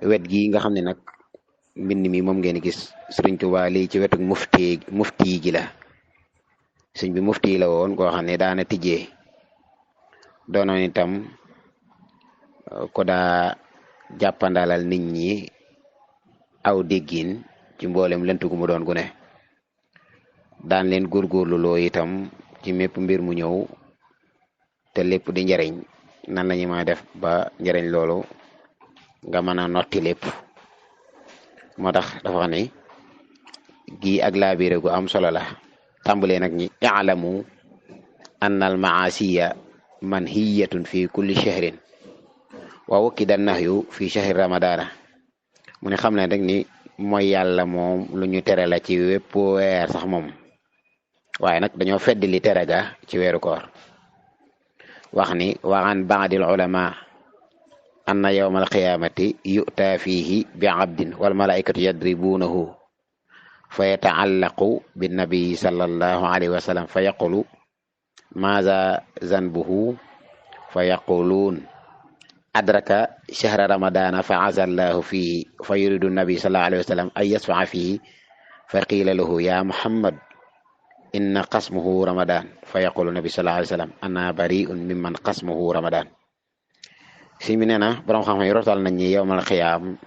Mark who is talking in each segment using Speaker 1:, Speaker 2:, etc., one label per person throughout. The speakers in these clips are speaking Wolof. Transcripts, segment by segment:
Speaker 1: wet gi nga xam ne nag mbind mi moom ngeen gis Sëriñ Tuubaa lii ci wetu mufti gi la sëñ bi mufti la woon koo xam ne daana tijjee doonoon itam ko daa jàppandalal nit ñi aw déggin ci mboolem lënt gu mu doon gu ne daan leen góorgóorlu loo itam ci mépp mbir mu ñëw te lépp di njariñ nan lañu ma def ba njariñ loolu nga mën a notti lépp moo tax dafa wax ne gii ak laabire gu am solo la tàmbalee nag ñi i'lamu anna al maasiya manhiyatun fi kulli shahrin wa wukkida nahyu fi shahri ramadana mu ne xam ne rek ni mooy yàlla moom lu ñu tere la ci wépp weer sax moom waaye nag dañoo feddi li tere ga ci weeru koor wax ni wa an ba'dil ulama anna yawma alqiyamati yu'ta fihi bi abdin wal malaikatu yadribunahu fa yataallaqu binnabi sallallahu alayhi wa sallam fa yaqulu maza zanbuhu fa yaquluun adraka shahra ramadana fa azallahu fihi fa yuridu nabi sallallahu alayhi wa sallam an yasfa'a fihi fa qiila lahu ya muhammad inna qasmuhu ramadan fa yaqulu nabi sallallahu alayhi wa sallam ana bari'un mimman qasmuhu ramadan si mi nee na borom xam-xam yi rotal nañ ñi yowmal xiyaam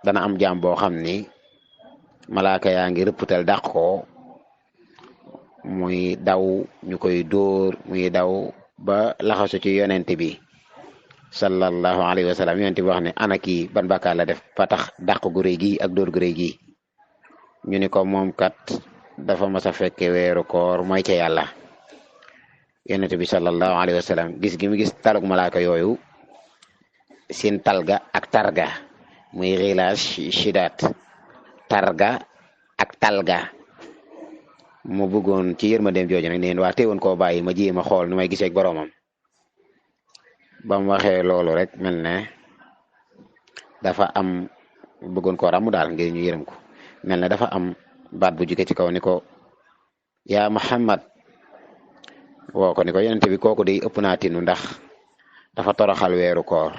Speaker 1: dana am jaam boo xam ni malaaka yaa ngi rëpputal dàq ko muy daw ñu koy dóor muy daw ba laxasu ci yonent bi sallallahu alayhi wa sallam yonent bi wax ne ana kii ban bàkkaar la def ba tax dàq gu rëy gi ak dóor gu rëy gi ñu ni ko moom kat dafa mas a fekke weeru koor mooy ca yàlla yonent bi sallallahu alayhi wa sallam gis gi mu gis talug malaaka yooyu seen talga ak targa muy xilaas shidaat targa ak talga mu bëggoon ci yërmandeem jooju nag neen waa teewoon koo bàyyi ma jéem a xool nu may gisee ak boroomam ba mu waxee loolu rek mel ne dafa am bëggoon koo ràmm daal ngir ñu yërëm ko mel ne dafa am baat bu jóge ci kaw ni ko yaa Muhammad woo ko ni ko yonente bi kooku day ëpp naa tinu ndax dafa toroxal weeru koor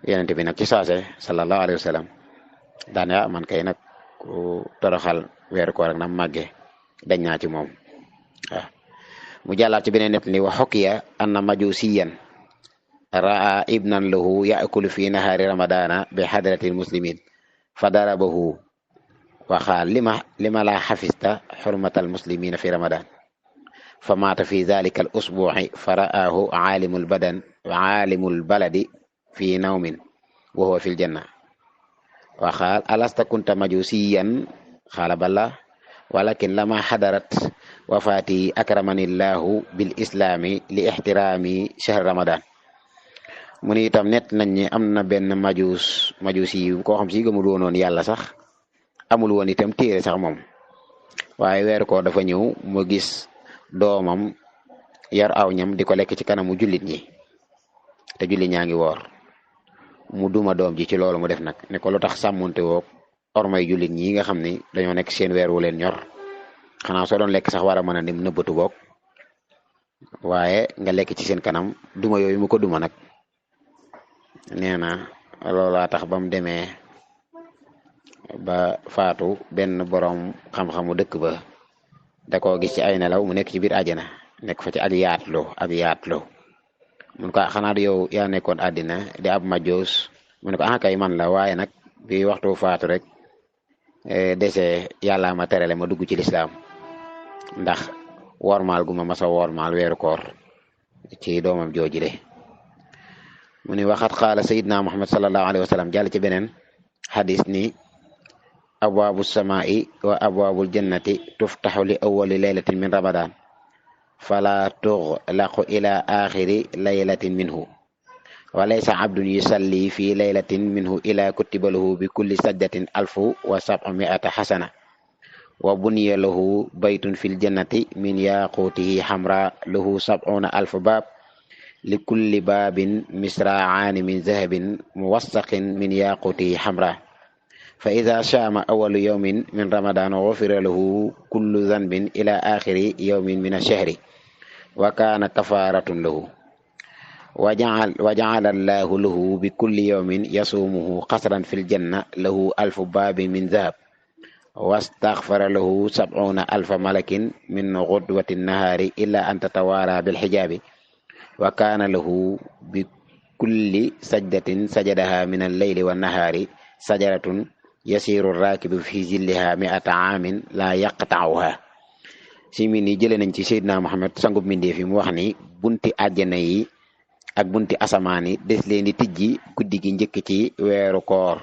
Speaker 1: yonente bi nag ci saase sallallahu alayhi wa sallam daan yaa man kay nag ku toroxal weeru koor ak nam màgge dañ naa ci moom waaw mu jàllaat ci beneen nett ni wa xokiya anna majusiyan ra'a ibnan lahu ya'kulu fi nahari ramadana bi hadratil muslimin fa darabahu wa qaal lima la xafista xurmatal muslimina fi ramadan fa maata fi dhalika al usbu'i fa ra'ahu aalimul baladi fi nawmin wa huwa fil janna wa qaal alasta kunta majusiyan qaala bala walakin lama xadarat wafaati akramanillahu bil islami li ixtiraami shahr ramadan mu ni itam net nañ ni am na benn majus yi koo xam si gëmul woonoon yàlla sax amul woon itam téere sax moom waaye weeru koor dafa ñëw mu gis doomam yar aw ñam di ko lekk ci kanamu jullit ñi te jullit ñaa ngi woor mu duma doom ji ci loolu mu def nag ne ko lu tax sàmmonte woog ormay jullit ñi nga xam ni dañoo nekk seen weer wu leen ñor xanaa soo doon lekk sax war a mën a nim nëbbatu boog waaye nga lekk ci seen kanam duma yooyu mu ko duma nag nee na loolaa tax ba mu demee ba faatu benn borom xam-xamu dëkk ba da koo gis ci ay nelaw mu nekk ci biir àjjana nekk fa ci ak yaatlo mun ko xanaa du yow yaa nekkoon àddina di ab majjoos mu ne ko ah kay man la waaye nag bi waxtu faatu rek dese yàlla ma terale ma dugg ci lislaam ndax wormaal gu ma masa wormaal weeru koor ci doomam joojile mu ni waxat qaala sayidna muhammad sallallahu alayhi wa sallam jàll ci beneen xadis ni abwaabu samaa'i wa abwaabul jannati tuftaxu li awwali laylatin min ramadan fala tuxlaqu ila axiri laylatin minhu wa laysa abdun yusalli fi laylatin minhu ila kutiba lahu bi kulli sajdatin alfu wa sab'ami'ata xasana wa buniya lahu baytun fil jannati min yaqutihi xamra lahu sab'una alfa baab li kulli baabin misra'aani min zahabin muwassaqin min yaqutihi xamra fa ida shaama awalu yawmin min ramadan gufira lahu kullu zanbin ila axiri yawmin min ashahri wa kaana kafaratun lahu وجعل الله له بكل يوم يصومه قصرا في الجنة له 1000 باب من ذهب واستغفر له 70 ألف ملك من غدوة النهار إلا أن تتوارى بالحجاب وكان له بكل سجدة سجدها من الليل والنهار سجرة يسير الراكب في ظلها 100 عام لا يقطعها. si mi ni jëlee nañ ci Seydina Muhammad sangub mindee fi mu wax ni bunti àjjana yi ak bunti asamaan yi des leen di tijji guddi gi njëkk ci weeru koor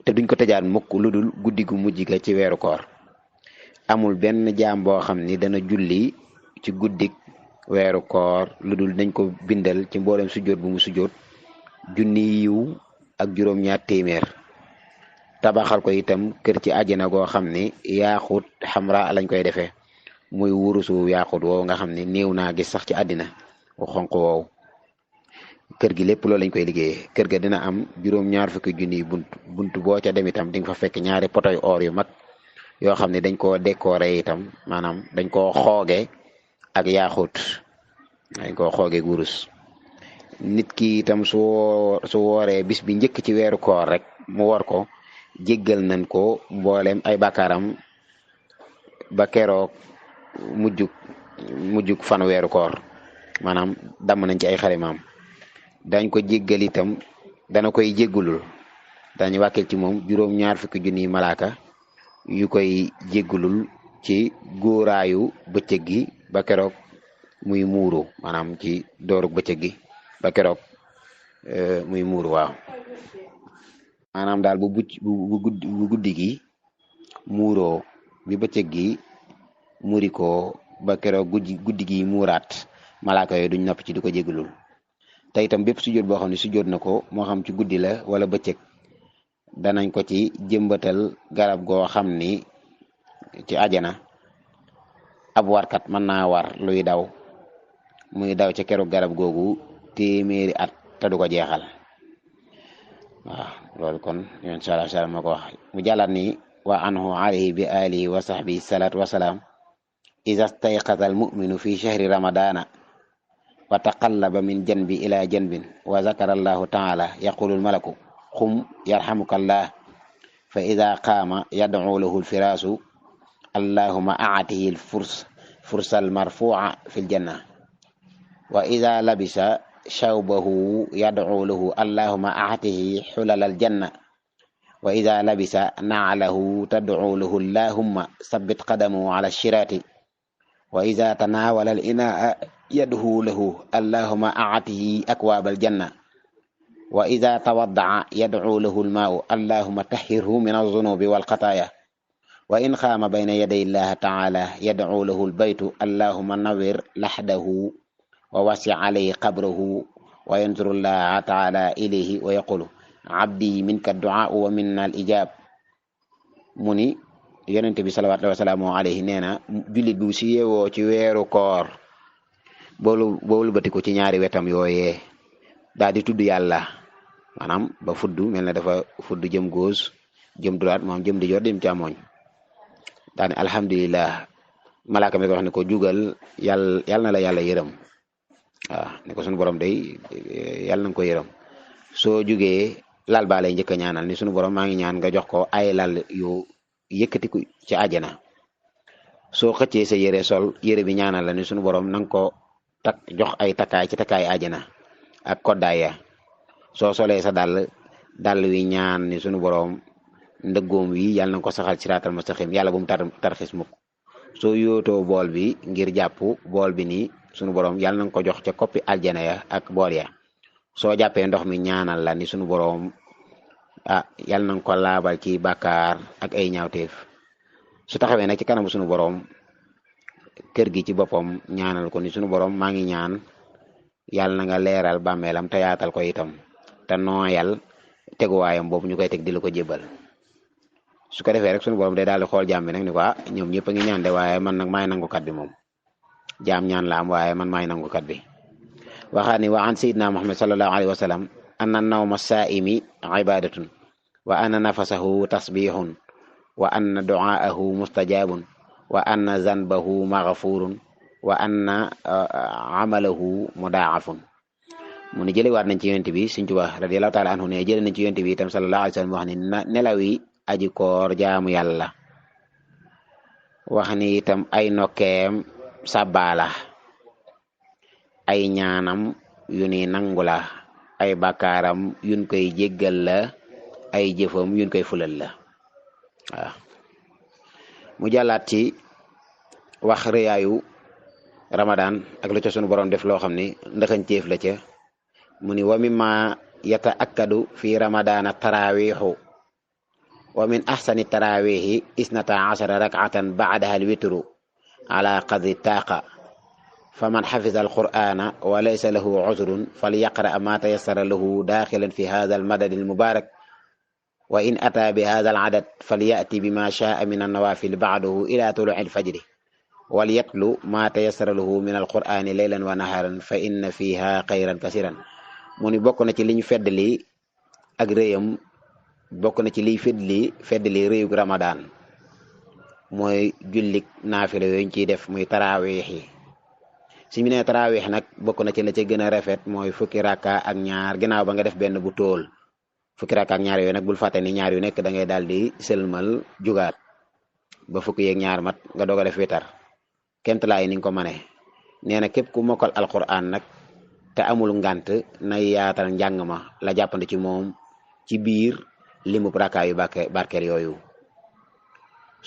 Speaker 1: te duñ ko tëjaat mukk lu dul guddi gu mujj ga ci weeru koor. amul benn jaam boo xam ni dana julli ci guddik weeru koor lu dul dañ ko bindal ci mboolem sujjóot bu mu sujjóot junni yiw ak juróom-ñaar téeméer. tabaxal ko itam kër ci àjjana goo xam ni yaaxut xamra lañ koy defee muy wurusu yaaxut woow nga xam ne néew naa gis sax ci àddina wu xonq woow. kër gi lépp loolu lañ koy liggéeyee. kër ga dina am juróom-ñaar fukki junniy bunt boo ca dem itam di nga fa fekk ñaari potoy or yu mag yoo xam ne dañ koo décoré itam maanaam dañ koo xooge ak yaaxut dañ koo xooge wurus. nit ki itam su wooree bis bi njëkk ci weeru koor rek mu war ko jéggal nañ ko mboolem ay bàkkaaram ba keroog mujjug fan weeru koor maanaam damm nañ ci ay xarimaam. dañ ko jéggal itam dana koy jéggulul dañu wàkkil ci moom juróom-ñaar fukki junniy malaaka yu koy jéggulul ci góoraayu bëccëg gi ba keroog muy muuru maanaam ci doorug bëccëg gi ba keroog muy muuru. waaw maanaam daal bu guddi gi muuroo bi bëccëg gi muri ko ba keroog guddi gi muuraat malaaka yooyu duñ nopp ci di ko jéggulul. te itam bépp sujjóot boo xam ne sujjóot na ko moo xam ci guddi la wala bëccëg danañ ko ci jëmbatal garab goo xam ni ci àjjana ab warkat mën naa war luy daw muy daw ca keroog garab googu téeméeri at te du ko jeexal. waaw loolu kon yon sala sala moo ko wax. mu jàllaat ni wa anhu alayhi bi alihi wa sahbihi salaatu wasalaam iza stayqaza al muminu fi shahri ramadana wa taqallaba min janbi ila janbin wa zakara allahu taala yaqulu almalaku qum yarhamuka allah fa ida qaama yad'u lahu alfirasu allahuma a'tihi alfursa almarfu'a fi aljanna wa ida labisa shawbahu yad'u lahu allahuma a'tihi hulal aljanna wa ida labisa na'lahu tad'u lahu allahumma sabbit qadamu ala shirati wa ida tanawala al-ina'a yad'u lahu allahumma a'tihi akwab al-janna wa ida tawadda'a yad'u lahu al-ma'u allahumma tahhirhu min adh-dhunubi wal khataaya wa in qaama bayna yaday Allah ta'ala yad'u lahu al-baytu allahumma nawwir lahdahu wa wasi' alayhi qabrahu wa yanzuru Allah ta'ala ilayhi wa yaqulu abdi minka ad-du'a wa minna al-ijab. mu ni yonente bi sallallahu alayhi nee na jullit bi si yeewoo ci weeru koor boolu batiku ci ñaari wetam yooyee daal di tudd yàlla maanaam ba fudd mel na dafa fudd jëm gauche jëm droite moom jëm di jor dem càmmoñ daane alhamdulillah malaaka mi ko wax ne ko jugal yàlla na la yàlla yërëm. waaw ne ko sunu borom day yàlla na ko yërëm. soo jugee lal baa lay njëkk a ñaanal ni sunu borom maa ngi ñaan nga jox ko ay lal yu yëkkatiku ci àjjana. soo xëccee sa yére sol yére bi ñaanal la ni sunu borom nanga ko jox ay takkaay ci takkaay àjjana ak koddaay ya. soo solee sa dàll wi ñaan ni sunu borom ndëggoom wi yàlla na ko saxal siraatal mustaqim yàlla bu mu tarxis mukk. soo yootoo bool bi ngir jàpp bool bi nii sunu borom yàlla na ko jox ca koppi aljana ya ak bool ya. soo jàppee ndox mi ñaanal la ni sunu borom yàlla na ko laabal ci bàkkaar ak ay ñaawteef. su taxawee nag ci kanamu sunu borom kër gi ci boppam ñaanal ko ni sunu borom maa ngi ñaan yàlla na nga leeral bàmmeelam te yaatal ko itam te nooyal teguwaayam boobu ñu koy teg di la ko jébbal. su ko defee rek sunu borom day daal di xool jaam bi nag ni ko ñoom ñëpp a ngi ñaan de waaye man nag maay nangukat bi moom. jaam ñaan la am waaye man maay nangukat bi. waxaat ni wa an sayyidina Muhammad sallallahu alayhi wa sallam anna nawma saa'imi ibadatun wa anna nafasahu tasbihun wa anna du'aahu mustajabun wa anna zanbahu maghfurun wa anna amalahu mudaafun. mu ne jëlewaat nañ ci yonent bi Sëriñ Tuubaa radiyallahu taala anhu ne jële nañ ci yonent bi itam sallallahu alayhi wa sallam wax ni nelaw yi aji koor jaamu yàlla wax ni itam ay nokkeem sàbbaala ay ñaanam yu ni nangu la ay bàkkaaram yuñ koy jéggal la ay jëfam yuñ koy fulal la waaw mu jàllaat ci wax rëyaayu Ramadan ak lu ca sunu borom def loo xam ni ndaxañteef la ca mu ni wa mimma yata akkadu fi ramadana tarawihu wa min ahsani tarawihi isnata ashara rak'atan ba'daha alwitru ala qadri taqa faman hafiza alqur'ana wa laysa lahu uzrun falyaqra ma tayassara lahu dakhilan fi hadha almadad almubarak wa in ata bi hadha aladad falyati bima sha'a min annawafil ba'dahu ila tulu'i alfajri walyatlu ma tayassara lahu min alqur'ani laylan wa naharan fa inna fiha khayran kasiran mu ni bokk na ci li ñu feddali ak réyam bokk na ci liy feddali réyug Ramadan mooy jullik naafila yooyu ñu ciy def muy taraweex yi su ñu nee taraweex nag bokk na ci la ca gën a rafet mooy fukki rakka ak ñaar ginnaaw ba nga def benn bu tool fukki rakka ak ñaar yooyu nag bul fàtte ni ñaar yu nekk da ngay daal di sëlmal jugaat ba fukki yeeg ñaar mat nga doog a def witar kemtalaay ni nga ko mënee nee na képp ku mokkal alquran nag te amul ngant na yaatal njàng ma la jàppandi ci moom ci biir limub rakka yu barkeel yooyu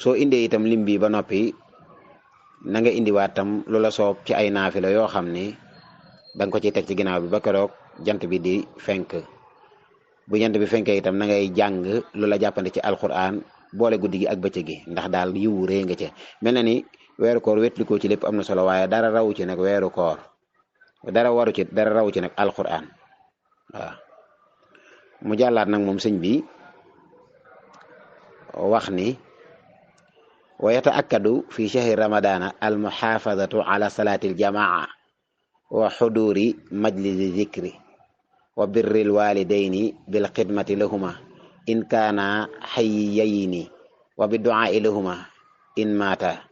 Speaker 1: soo indee itam lim bi ba noppi na nga indiwaat tam lu la soob ci ay naafila yoo xam ni da nga ko ciy teg ci ginnaaw bi ba keroog jant bi di fenk bu jant bi fenkee itam na ngay jàng lu la jàppandi ci alquran boole guddi gi ak bëccëg gi ndax daal yiwu rëy nga ca mel na ni weeru koor wetlikoo ci lépp am na solo waaye dara rawu ci nag weeru koor dara rawu ci nag alquran waaw mu jàllaat nag moom sëñ bi wax ni wa yata'akkadu fi shahri ramadana almuhafazatu ala salati aljamaa wa xuduri majlisi zikri wa birri alwalidaini bilxidmati lahuma in kaana hayyayni wa bidu'ai lahuma in mata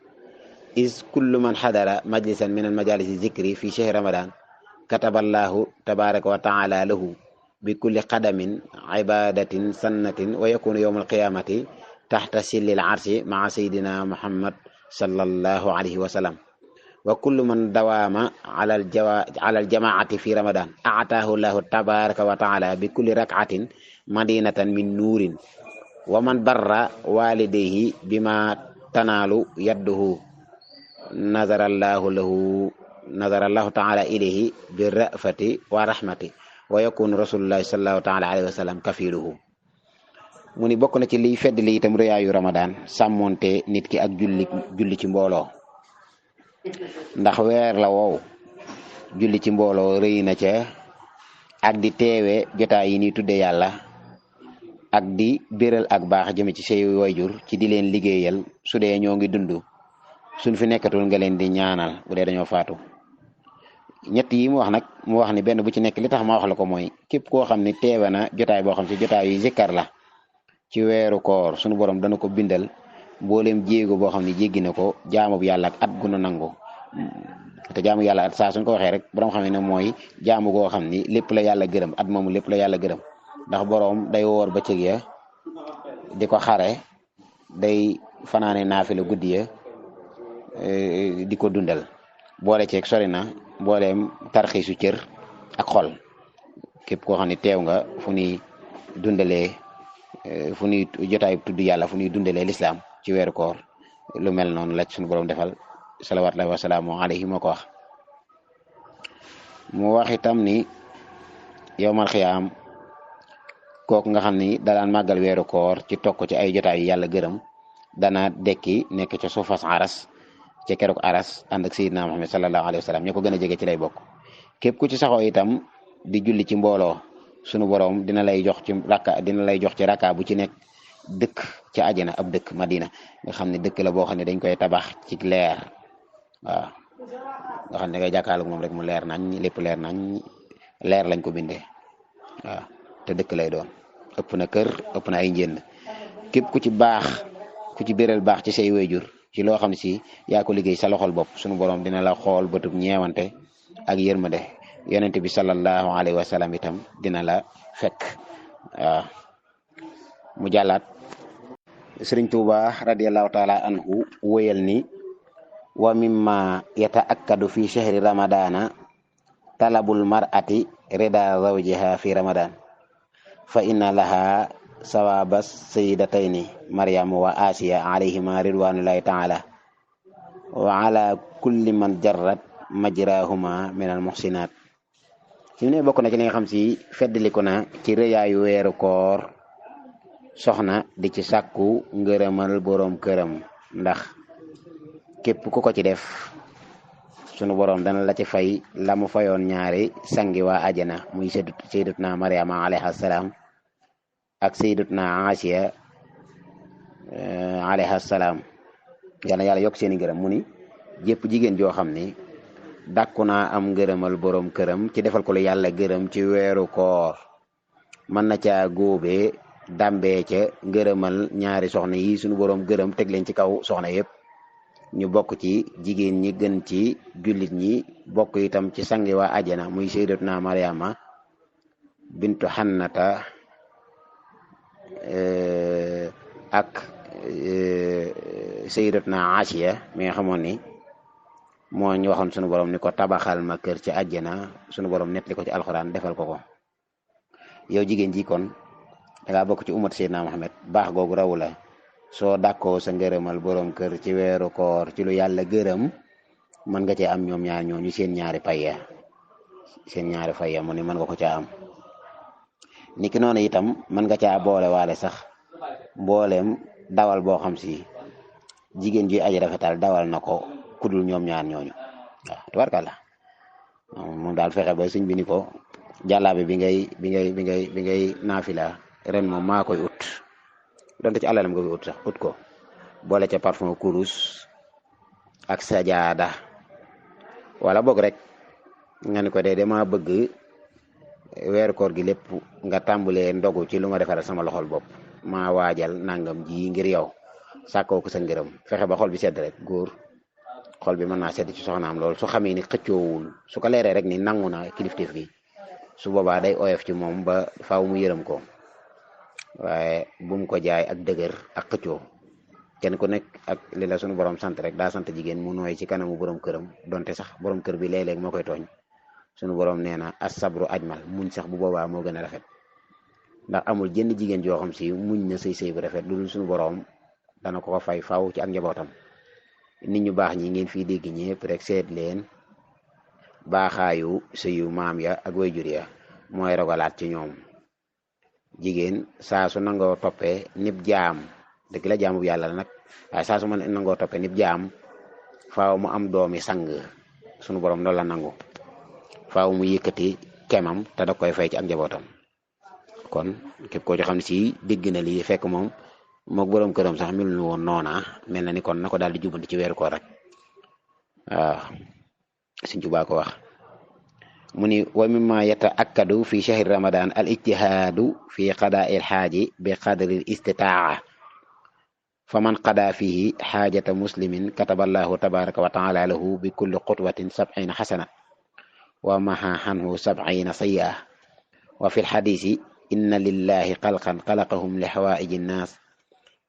Speaker 1: is kullu man xadara majlisan min almajalisi zikri fi shahri ramadan kataballahu tabaraka wa taala lahu bi kulli qadamin ibadatin sannatin wa yakunu yawm alqiyamati taxta sillil arshi maa sayyidina muhammad sallallahu alayhi wa sallam wa kullu man dawaama ala aljamaati fi ramadan aataahu llahu tabaraka wa taala bi kulli rak'atin madinatan min nuurin wa man barra walidayhi bima tanaalu yadduhu nazara allahu taala ilayhi bi rafati wa rahmati wa yakunu rasulullahi sallallahu taala alayhi wa sallam kafiluhu mu ni bokk na ci liy fedd li itam rëyaayu Ramadan sàmmonte nit ki ak julli ci mbooloo ndax weer la wow julli ci mbooloo rëy na ca ak di teewe jotaay yi ni tudde yàlla ak di béral ak baax jëme ci say wayjur ci di leen liggéeyal su dee ñoo ngi dund suñ fi nekkatul nga leen di ñaanal bu dee dañoo faatu ñett yi mu wax nag mu wax ni benn bu ci nekk li tax ma wax la ko mooy képp koo xam ni teewe na jotaay boo xam ci jotaay yu zikkar la ci weeru koor sunu borom dana ko bindal mboolem jéego boo xam ne jéggi na ko jaamu bu yàlla ak at gu nu nangu te jaamu yàlla at saa suñ ko waxee rek borom xam ne mooy jaamu goo xam ni lépp la yàlla gërëm at moomu lépp la yàlla gërëm ndax borom day woor bëccëg ya di ko xare day fanaane naafila guddi ya di ko dundal boole ceeg sori na mbooleem tarxiisu cër ak xol képp koo xam ne teew nga fu ñuy dundalee fu ñuy jotaay tudd yàlla fu ñuy dundalee lislaam ci weeru koor lu mel noonu la suñu borom defal salawaatullahi wa salaamu alayhi moo ko wax mu wax itam ni yowmal xiyaam kooku nga xam ni da daan màggal weeru koor ci tokk ci ay jotaay yu yàlla gërëm dana dekki nekk ca suufas aras ca keroog aras ànd ak sayyidina Muhammad sallallahu alayhi wa sallam ñoo ko gën a jege ci lay bokk képp ku ci saxoo itam di julli ci mbooloo sunu borom dina lay jox ci rakka bu ci nekk dëkk ci àjjana ab dëkk Madina nga xam ne dëkk la boo xam ne dañ koy tabax ci leer waaw nga xam ne ngay jàkkaarloog moom rek mu leer nañ lépp leer nañ leer lañ ko bindee waaw te dëkk lay doon ëpp na kër ëpp na ay njënd képp ku ci baax ku ci béral baax ci say wéjur ci loo xam ne si yaa ko liggéey sa loxol bopp sunu borom dina la xool bëtub ñeewante ak yërmande yonent bi sallallahu alayhi wa sallam itam dina la fekk waaw mu jàllaat sëriñ Tuuba radiyallahu taala anhu wóyal ni wa mimma yata'akkadu fi shahri ramadana talabul mar'ati rida zawjiha fi ramadan fa inna laha sawabas sayyidatayni maryam wa asiya alayhima ridwanullahi taala wa ala kulli man jarrat majrahuma min al muhsinat ci ne bokk na ci li nga xam si feddliku na ci rëyaayu weeru koor soxna di ci sàkku ngërëmal boroom këram ndax képp ku ko ci def sunu boroom dana la ci fay la mu fayoon ñaari sangi waa ajana muy sayyidatuna Maryama alayha salaam ak sayyidatuna Asiya alayha salaam yàlla yokk seeni ngërëm mu ni jépp jigéen joo xam ni dàkku naa am ngërëmal boroom këram ci defal ko lu yàlla gërëm ci weeru koor mën na caa góobee dambee ca ngërëmal ñaari soxna yi sunu boroom gërëm teg leen ci kaw soxna yépp ñu bokk ci jigéen ñi gën ci jullit ñi bokk itam ci sangi waa ajana muy sayyidatuna Maryama bintu Hannata ak sayyidatuna Asiya mi nga xamoon ni moo ñu waxoon sunu borom ni ko tabaxal ma kër ci àjjana sunu borom nettali ko ci alxuraan defal ko ko yow jigéen ji kon dangaa bokk ci umat Seydina Muhammad baax googu raw la soo dàkkoo sa ngërëmal borom kër ci weeru koor ci lu yàlla gërëm mën nga cee am ñoom ñaar ñooñu seen ñaari fayya mu ni mën nga ko caa am niki noonu itam mën nga caa boole waale sax mbooleem dawal boo xam si jigéen ji aji rafetal dawal na ko kudul ñoom ñaar ñooñu waaw tubarkàlla moom daal fexe ba sëñ bi ni ko jàllaabe bi ngay naafila ren moom maa koy ut donte ci alalam nga koy ut sax ut ko boole ca parfum kurus ak sajaada wala boog rek nga ni ko dee dama bëgg weeru koor gi lépp nga tàmbalee ndogu ci lu ma defaral sama loxol bopp maa waajal nangam ji ngir yow sàkkoo ko sa ngërëm fexe ba xol bi sedd rek góor xol bi mën naa sedd ci soxnaam loolu su xamee ni xëccoowul su ko leeree rek ni nangu na kilifteef gi su boobaa day oyof ci moom ba faaw mu yërëm ko waaye bu mu ko jaay ak dëgër ak xëccoo kenn ku nekk ak li la sunu borom sant rek daa sant jigéen mu nooy ci kanamu borom këram donte sax borom kër bi léeg-léeg moo koy tooñ sunu borom nee na as-sabru ajmal muñ sax bu boobaa moo gën a rafet ndax amul jenn jigéen joo xam si muñ na sëy bu rafet lu dul sunu borom dana ko fay faaw ci ak njabootam. nit ñu baax ñi ngeen fii dégg ñëpp rek seet leen baaxaayu sëyu maam ya ak wayjur ya mooy rogalaat ci ñoom jigéen saa su nangoo toppee nib jaam dëgg la jaamu yàlla la nag waaye saa su ma nangoo toppee nib jaam faaw mu am doomi sang sunu borom loolu la nangu faaw mu yëkkati kemam te da koy fay ci ak njabootam kon képp koo ci xam ne si dégg na lii fekk moom mook borom këram sax mel ni woon noona mel na ni kon na ko daal di jubanti ci weeru koor rek waaw Sëñ Tuubaa ko wax mu ni wa mimma yata'akkadu fi shahri ramadan al ijtihaadu fi qadaa'il xaaji bi qadri istitaa fa man qada fihi xaajata muslimin kataballahu tabaraka wa taala lahu bi kulli xutwatin 70 xasana wa maha anhu 70 sayyi'a wa fi lxadisi inna lillahi xalqan xalaqahum li xawaaiji nnaas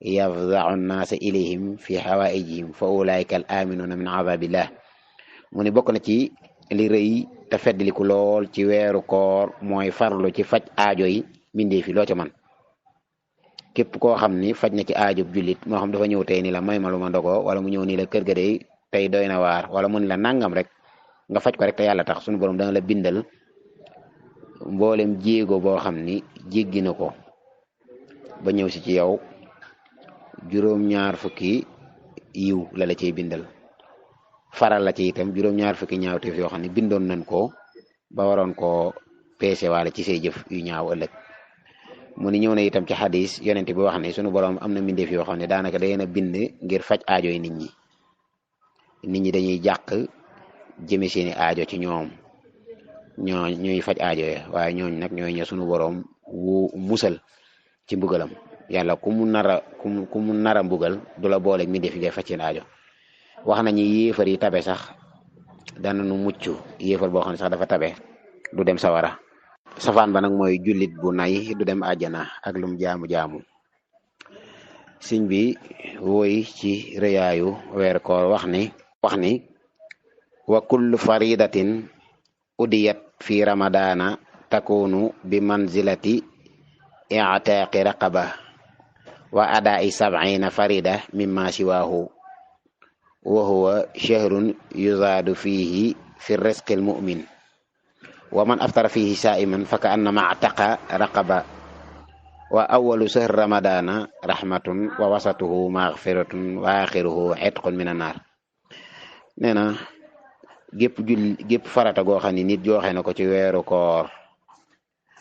Speaker 1: yafza'u nnaasa ilayhim fi xawaaijihim fa ulaika al aminuna min azabillah mu ni bokk na ci li rëy te feddliku lool ci weeru koor mooy farlu ci faj aajo yi mindee fi loo ca man képp koo xam ni faj na ci aajo jullit moo xam dafa ñëw tey ni la may ma lu ma ndogoo wala mu ñëw ni la kër ga de tey doy na waar wala mu ni la nangam rek nga faj ko rek te yàlla tax sunu borom dana la bindal mboolem jéego boo xam ni jéggi na ko ba ñëw si ci yow juróom-ñaar fukki yiw la cay bindal faral la ci itam juróom-ñaar fukki ñaawteef yoo xam ne bindoon nañ ko ba waroon koo peese waale ci say jëf yu ñaaw ëllëg mu ni ñëw na itam ci xadis yonent bi wax ne sunu borom am na mbindeef yoo xam ne daanaka day na bind ngir faj aajo yi nit ñi dañuy jàq jëme seeni aajo ci ñoom ñuy faj aajo ya waaye ñooñ nag ñooy ña sunu borom wu musal ci mbugalam yàlla ku mu nara mbugal du la boole mbindeef yi ngay faj seen aajo wax nañu yéefar yi tabe sax dana nu mucc yéefar boo xam ne sax dafa tabe du dem sawara. Safaan ba nag mooy jullit bu nay du dem àjjana ak lum jaamu-jaamu. sëñ bi woy ci rëyaayu weer koor wax ni wa kullu faridatin udiyat fi ramadana takunu bi manzilati i'taaqi raqaba wa adaa'i sab'ina farida mimma siwaahu wa huwa shahrun yuzaadu fihi fi rizqi almu'min wa man aftara fihi saa'iman fa ka'annama a'taqa raqaba wa awwalu shahr ramadana rahmatun wa wasatuhu maghfiratun wa akhiruhu itqun minan nar. nee na gépp farata goo xam ne nit joxe na ko ci weeru koor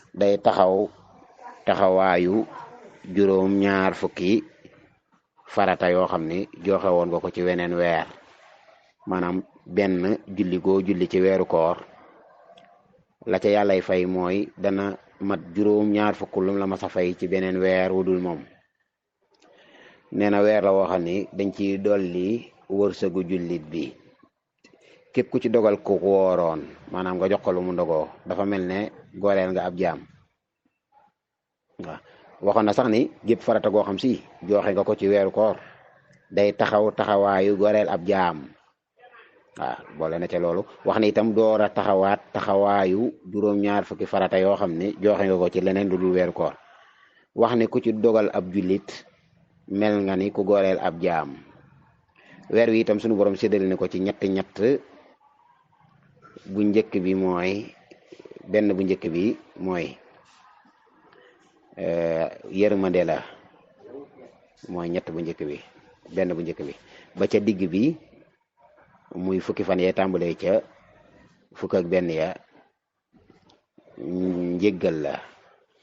Speaker 1: day taxawaayu juróom ñaar fukki farata yoo xam ne joxe woon nga ko ci weneen weer. maanaam benn julli goo julli ci weeru koor la ca yàllay fay mooy dana mat juróom ñaar fukk lum la mas a fay ci beneen weer wudul moom. nee na weer la woo xam ne dañ ci dolli wërsëgu jullit bi. képp ku ci dogal ku wooroon maanaam nga jox ko lu mu ndogoo dafa mel ne goreel nga ab jaam. waaw waxoon na sax ni gépp farata goo xam si joxe nga ko ci weeru koor day taxawaayu goreel ab jaam. waaw boole na ca loolu wax ni itam door a taxawaayu juróom-ñaar fukki farata yoo xam ne joxe nga ko ci leneen lu dul weeru koor. wax ni ku ci dogal ab jullit mel nga ni ku goreel ab jaam. weer wi itam sunu borom séddale ne ko ci ñett bu njëkk bi mooy yërmande la mooy ñett bu njëkk bi benn bu njëkk bi ba ca digg bi muy fukki fan yee tàmbalee ca fukk ak benn ya njéggal la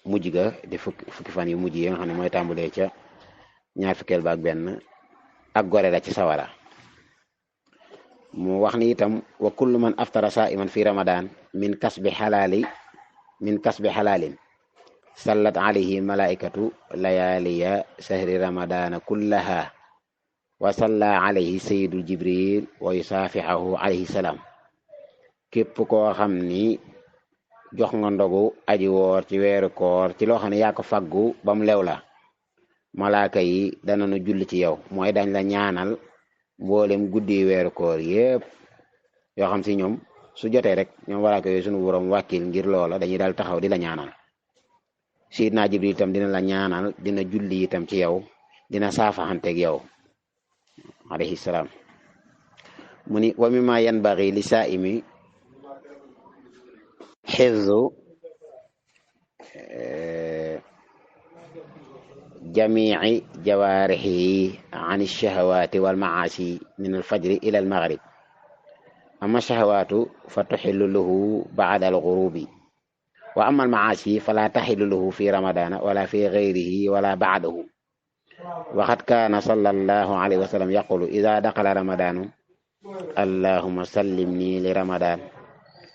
Speaker 1: mujj ga di fukki fan yu mujj yi nga xam ne mooy tàmbalee ca ñaar fukkeel ba ak benn ak gore la ci sawara. mu wax ni itam wa kullu man aftara sa'iman fi ramadan min kasbi halalin sallat alayhi malaikatu layaliya sahri ramadana kullaha wa salla alayhi sayyidul jibril wa yusafihahu alayhi salam. képp koo xam ni jox nga ndogu aji woor ci weeru koor ci loo xam ne yaa ko faggu ba mu lew la malaaka yi danañu julli ci yow mooy dañ la ñaanal mboolem guddi weeru koor yépp yoo xam si ñoom su jotee rek ñoom malaaka yooyu sunu borom wàkkil ngir loola dañuy daal taxaw di la ñaanal. Sayyidina Jibril itam dina la ñaanal dina julli itam ci yow dina saafaxanteeg yow alayhi salaam. mu ni wa mimma yanbaghi li saa'imi hifzu jami'i jawaarihi an ash-shahawaati wal ma'aasi min al-fajri ila al-maghrib. amma ash-shahawaatu fa tuhillu lahu ba'da al-ghurubi wa amma al-ma'aasi fala tahillu lahu fi ramadana wala fi ghayrihi wala ba'dahu. wa qad kaana sallallahu alayhi wa sallam yaqulu idha dakhala ramadanu allahumma sallimni li ramadan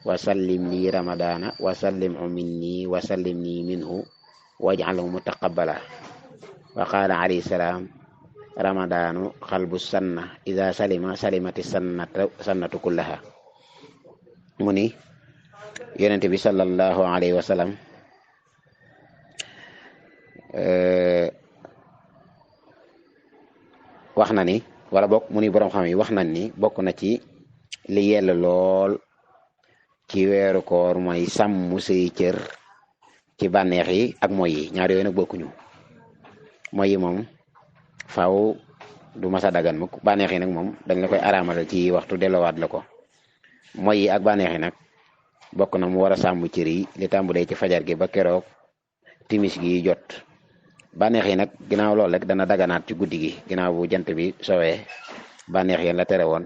Speaker 1: wa sallimni ramadana wa sallimhu minni wa sallimni minhu waj'alhu mutaqabbala. wa qaala alayhi salaam ramadanu qalbu sanna idha salimati sannatu kullaha. mu ni yonent bi sallallahu alayhi wa sallam wax na ni wala bokk mu ni borom xam yi wax nañ ni bokk na ci li yell lool ci weeru koor mooy sàmm say cër ci bànneex yi ak mooy yi ñaar yooyu nag bokkuñu. mooy yi moom faaw du masa dagan mukk bànneex yi nag moom dañ la koy araamalal ci waxtu delloowaat la ko. mooy yi ak bànneex yi nag bokk na mu war a sàmm cër yi li tàmbalee ci fajar gi ba keroog timis gi jot. bànneex yi nag ginnaaw loolu rek dana daganaat ci guddi gi ginnaaw bu jant bi sowee bànneex yéen la tere woon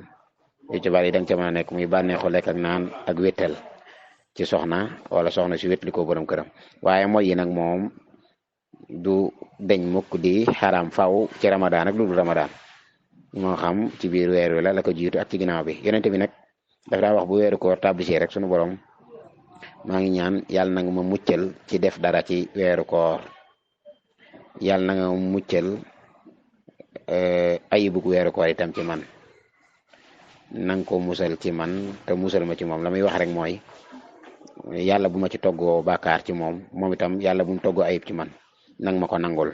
Speaker 1: yu ci bari da nga ca mën a nekk muy bànneexu lekk ak naan ak wéttal ci soxna wala soxna si wétli ko borom këram. waaye mooy yi nag moom du deñ mukk di xaram faw ci ramadan ak lu dul ramadan moo xam ci biir weer wi la ko jiitu ak ci ginnaaw bi. yonente bi nag daf daa wax bu weeru koor tablisee rek sunu borom maa ngi ñaan yàlla na nga ma muccal ci def dara ci weeru koor yàlla na nga ma muccal ayibug weeru koor itam ci man nanga ko musal ci man te musal ma ci moom la muy wax rek mooy yàlla bu ma ci toggoo bàkkaar ci moom itam yàlla bu mu toggoo ayib ci man nang ma ko nangul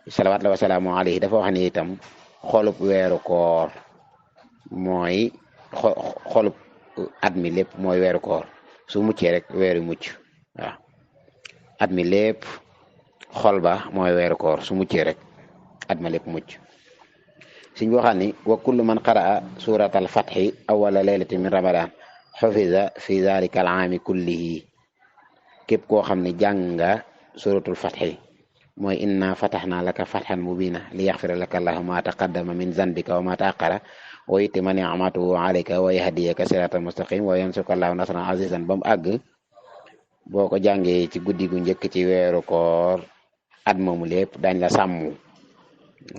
Speaker 1: salawaat la wasalaamu alayhi dafa wax ni itam xolub weeru koor mooy xolub at mi lépp mooy weeru koor su muccee rek weeru mucc waaw at mi lépp xol ba mooy weeru koor su muccee rek at ma lépp mucc suñ waxaan ni wa kullu man qaraa surat al fathi awala leylati min ramadan xafiza fi dalika al aami kullihi képp koo xam ne jàng nga suratul fathi mooy inna fataxna laka fatxan mubina li yaxfira laka allahu ma taqaddama min zanbika wa ma taaqara wa yutimma ni'matahu alayka wa yahdiyaka siratan mustaqim wa yansuruka allahu nasran azizan ba mu àgg boo ko jàngee ci guddi gu njëkk ci weeru koor at moomu lépp dañ la sàmm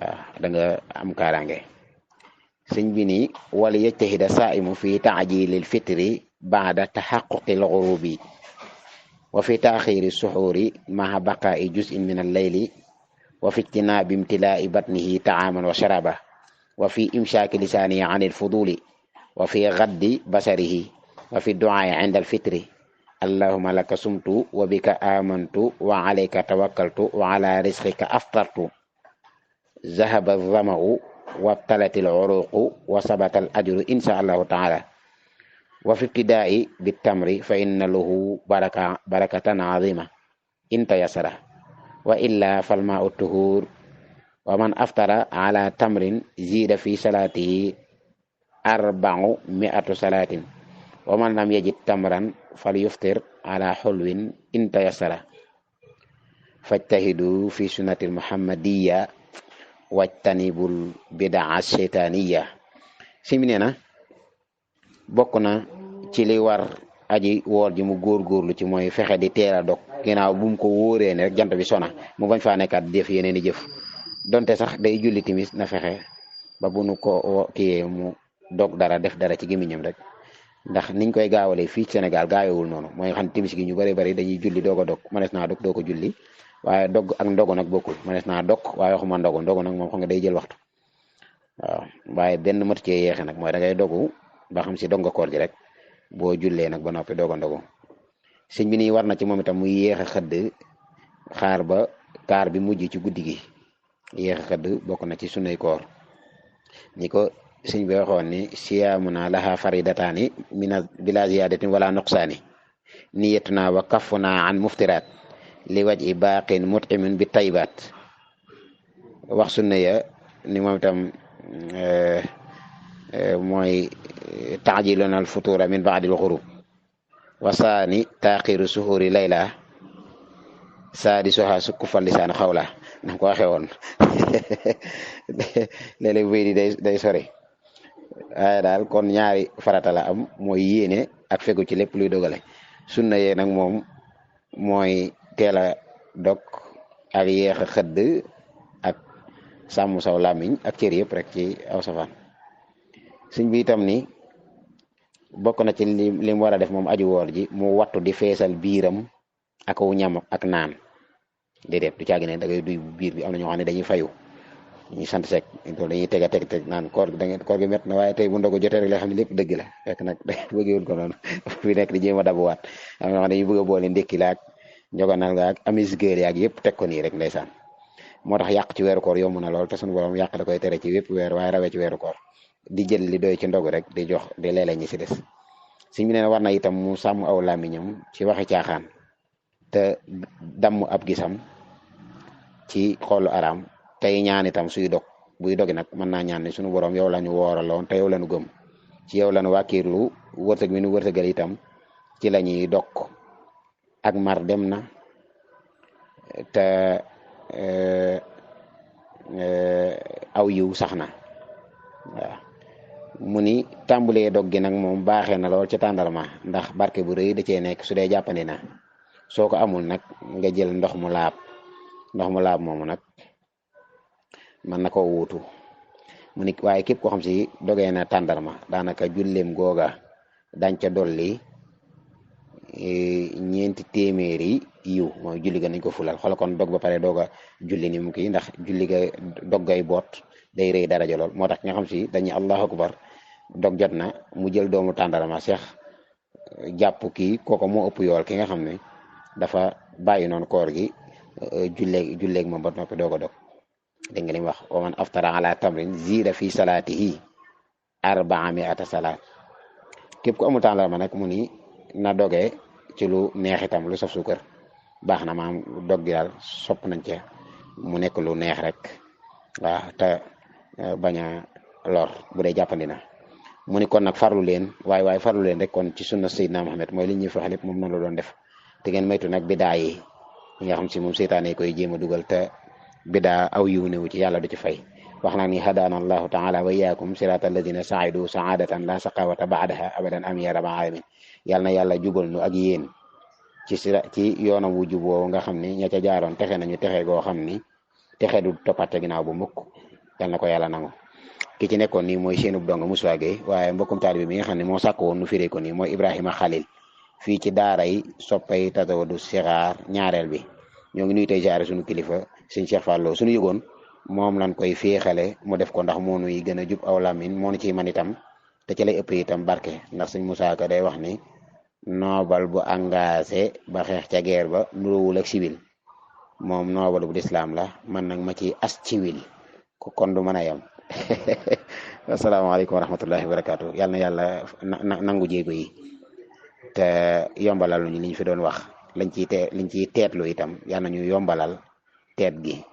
Speaker 1: waaw da nga am kaaraange sëñ bi ni wala yajtahida saa'imu fi ta'jilil fitri ba'da taxaquqil ghurubi wa fi taaxiri suxuuri maha baqaa'i juz'in min al-layli wa fi ijtinaabi imtilaa'i batnihi ta'aaman wa sharaba wa fi imsaaki lisaanihi an al-fuduli wa fi gaddi basarihi wa fi du'aa'i 'inda al-fitri allahumma laka sumtu wa bika amantu wa 'alayka tawakkaltu wa 'ala rizqika aftartu zahaba adh-dhama'u wabtalati al-'uruqu wa sabata al-ajru insha Allahu ta'ala wa fi ibtidaa'i bitamri fa inna lahu barakatan azima in tayassara wa illa fal maa'u tuhur wa man aftara ala tamrin zida fi salatihi 400 salatin wa man lam yajid tamran falyuftir ala hulwin in tayassara fajtahidu fi sunnatil muhammadiyya wajtanibul bid'a shaytaniyya si mi nee na bokk na ci li war aji woor ji mu góorgóorlu ci mooy fexe di teel a dog ginnaaw bu mu ko wóoree ne rek jant bi sona mu bañ faa nekkaat def yeneen i jëf donte sax day julli timis na fexe ba bu nu ko kiyee mu dog dara def dara ci gémmiñam rek ndax niñ koy gaawalee fii ci Sénégal gaawewul noonu mooy xam timis gi ñu bari bari dañuy julli doog a dog mënees naa dog doo ko julli waaye dog ak ndogu nag bokkul mënees naa dog waaye waxuma ndogu nag moom xam nga day jël waxtu waaw waaye benn matu cee yeexe nag mooy da ngay dogu ba xam si dog nga koor ji rek boo jullee nag ba noppi doog a ndogu sëñ bi nii war na ci moom itam muy yéex a xëdd xaar ba kaar bi mujj ci guddi gi yéex a xëdd bokk na ci sunnay koor ñi ko sëñ bi waxoon ni siyaamuna laha faridataani mina bila ziyadatin wala nuqsaani niyatuna wa kafuna an muftiraat li wajhi baaqin mut'imin bi taybaat wax sunna ya ni moom itam mooy taajiluna al futura min ba'di al ghurub wa saani taaxiru suhuri layla saadi soha sukku fal lisaan xawla na ko waxee woon léeg-léeg wéy di day sori waaye daal kon ñaari farata la am mooy yéene ak fegu ci lépp luy dogale sunna yee nag moom mooy teel a dog ak yéex a xëdd ak sàmm saw làmmiñ ak cër yëpp rek ci aw safaan suñ bi itam ni bokk na ci li mu war a def moom aju woor ji mu wattu di feesal biiram ak wu ñam ak naan déedéet du caagi ne da ngay duy biir bi am na ñoo xam ne dañuy fayu ñu sant sek loolu dañuy teg a teg naan koor gi met na waaye tey bu ndogu jotee rek lay xam ne lépp dëgg la fekk nag bëggewul ko noonu fi nekk di jéem a dabuwaat am na ñoo xam ne dañuy bëgg a boole ndékki la ak njogonal nga ak amis géer yaag yëpp teg ko nii rek ndeysaan moo tax yàq ci weeru koor yomb na lool te sunu borom yàq da koy tere ci wépp weer waaye rawee ci weeru koor di jël li doy ci ndogu rek di jox di leele ñi si des suñ bi neen war na itam mu sàmm aw làmmiñam ci waxi caaxaan te damm ab gisam ci xoolu araam tey ñaan itam suy dog buy dogi nag mën naa ñaan ne sunu borom yow la ñu wooraloon te yow la ñu gëm ci yow la ñu wàkkiirlu wërsëg mi nu wërsëgal itam ci la ñuy dog ak mar dem na te aw yiw sax na waaw mu ni tàmbulee dog gi nag moom baaxee na lool ca tàndarma ndax barke bu rëy da cee nekk su dee jàppandi na soo ko amul nag nga jël ndox mu laab moomu nag mën na koo wuutu mu ni waaye képp koo xam si dogee na tàndarma daanaka julleem googa dañ ca dolli 4 téeméeri yiw mooy julli ga nañ ko fulal xoolal kon dog ba pare doog a julli ni mu kii ndax julli ga doggay boot day rëy daraja lool moo tax nga xam si dañuy allahu akbar dog jot na mu jël doomu tàndarma seex jàpp kii kooko moo ëpp yool ki nga xam ne dafa bàyyi noonu koor gi julleeg moom ba noppi doog a dog dégg nga li mu wax wa man aftara ala tamrin ziida fi salaatihi arbaa miata salaat képp ku amul temps la ma nag mu ni na dogee ci lu neex itam lu saf suukar baax na maam dog gi daal sopp nañ ca mu nekk lu neex rek waaw te bañ a lor bu dee jàppandi na mu ni kon nag farlu leen waaye farlu leen rek kon ci sunna Seydina Muhammad mooy li ñuy wax lépp moom noonu la doon def te ngeen maytu nag bidaa yi nga xam si moom seytaane koy jéem a dugal te bidaa aw yiw newu ci yàlla du ci fay wax naa ni hadaana allahu taala wa iyaakum sirata alladina saidu saadatan la saqawata baadaha abadan amin ya rabbal alamin yàlla na yàlla jubal nu ak yéen ci yoonam wu jub woowu nga xam ni ña ca jaaroon texe nañu texe goo xam ni texe du toppate ginnaaw bu mukk yàlla na ko yàlla nangu ki ci nekkoon nii mooy seenub dong Moussa Gueye waaye mbokkum taalibe bi nga xam ne moo sàkk woon nu firee ko nii mooy Ibrahima Khalil fii ci daaray soppay Tazawudu Sixaar ñaareel bi ñoo ngi nuy tey jaare suñu kilifa sëñ Cheikh Fallo suñu yëgoon moom lañ koy féexale mu def ko ndax moo nuy gën a jub aw lamin moo nu ciy man itam te ci lay ëpp itam barke ndax sëñ Moussa Ka day wax ni noobal bu engagé ba xeex ca guerre ba nuróowul ak civil moom noobal bu lislaam la man nag ma ci as civil ko kon du mën a yem asalaamaaleykum wa rahmatullahi wa barakaatu yàlla na yàlla nangu jéego yi te yombalal ñu li ñu fi doon wax liñ ciy teetlu itam yàlla na ñu yombalal teet gi